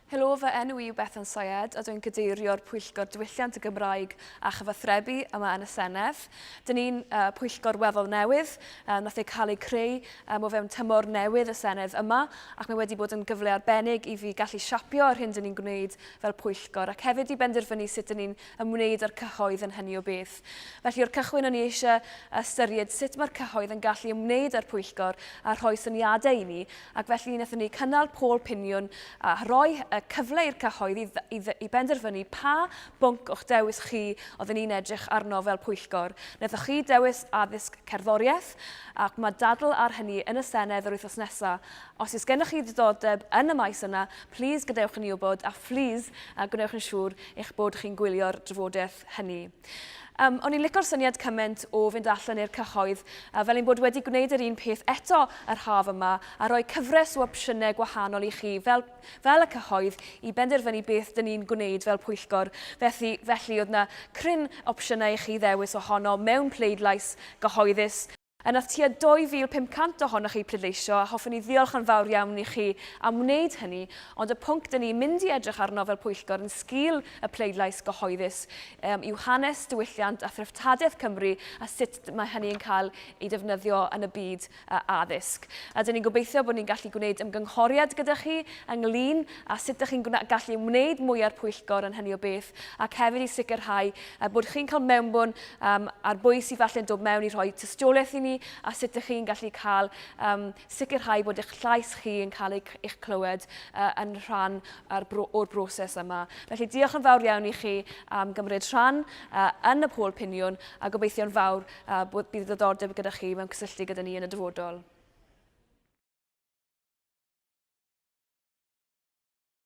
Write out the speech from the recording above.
Helo, fy enw i yw Bethan Sayed a dwi'n cadeirio'r Pwyllgor Diwylliant y Gymraeg a Chyfathrebu yma yn y Senedd. Dyn ni'n uh, pwyllgor weddol newydd, uh, nath ei cael ei creu um, o fewn tymor newydd y Senedd yma, ac mae wedi bod yn gyfle arbennig i fi gallu siapio yr hyn dyn ni'n gwneud fel pwyllgor, ac hefyd i benderfynu sut dyn ni'n ymwneud â'r cyhoedd yn hynny o beth. Felly o'r cychwyn o'n i eisiau ystyried sut mae'r cyhoedd yn gallu ymwneud â'r pwyllgor a rhoi syniadau i ni, ac felly wnaethon ni cynnal pôl piniwn a rhoi y cyfle i'r cyhoedd i, i, i benderfynu pa bwnc o'ch dewis chi oedden ni'n edrych arno fel pwyllgor. Wnaethoch chi dewis addysg cerddoriaeth, ac mae dadl ar hynny yn y Senedd yr wythnos nesaf. Os oes gennych chi ddiddordeb yn y maes yna, plîs gadewch i ni wybod a phlîs gwnewch yn siŵr eich bod chi'n gwylio'r drafodaeth hynny. Um, o'n i'n licio'r syniad cymaint o fynd allan i'r cyhoedd, a fel ein bod wedi gwneud yr un peth eto yr haf yma, a rhoi cyfres o opsiynau gwahanol i chi fel, fel y cyhoedd i benderfynu beth dyn ni'n gwneud fel pwyllgor. Felly, felly oedd yna cryn opsiynau i chi ddewis ohono mewn pleidlais gyhoeddus. A nath tua 2,500 ohonoch chi pleidleisio, a hoffwn i ddiolch yn fawr iawn i chi am wneud hynny, ond y pwnc dyn ni'n mynd i edrych arno fel pwyllgor yn sgil y pleidlais gyhoeddus um, yw hanes, diwylliant a threftadaeth Cymru a sut mae hynny yn cael ei defnyddio yn y byd uh, addysg. A dyn ni'n gobeithio bod ni'n gallu gwneud ymgynghoriad gyda chi ynglyn â sut ydych chi'n gallu wneud mwy ar pwyllgor yn hynny o beth, ac hefyd i sicrhau bod chi'n cael mewnbwn um, ar bwy sydd falle'n dod mewn i rhoi tystiolaeth i ni a sut ydych chi'n gallu cael um, sicrhau bod eich llais chi yn cael eich, eich clywed uh, yn rhan ar bro, o'r broses yma. Felly diolch yn fawr iawn i chi am gymryd rhan uh, yn y pôl piniwn a gobeithio'n fawr uh, bod bydd ddiddordeb gyda chi mewn cysylltu gyda ni yn y dyfodol.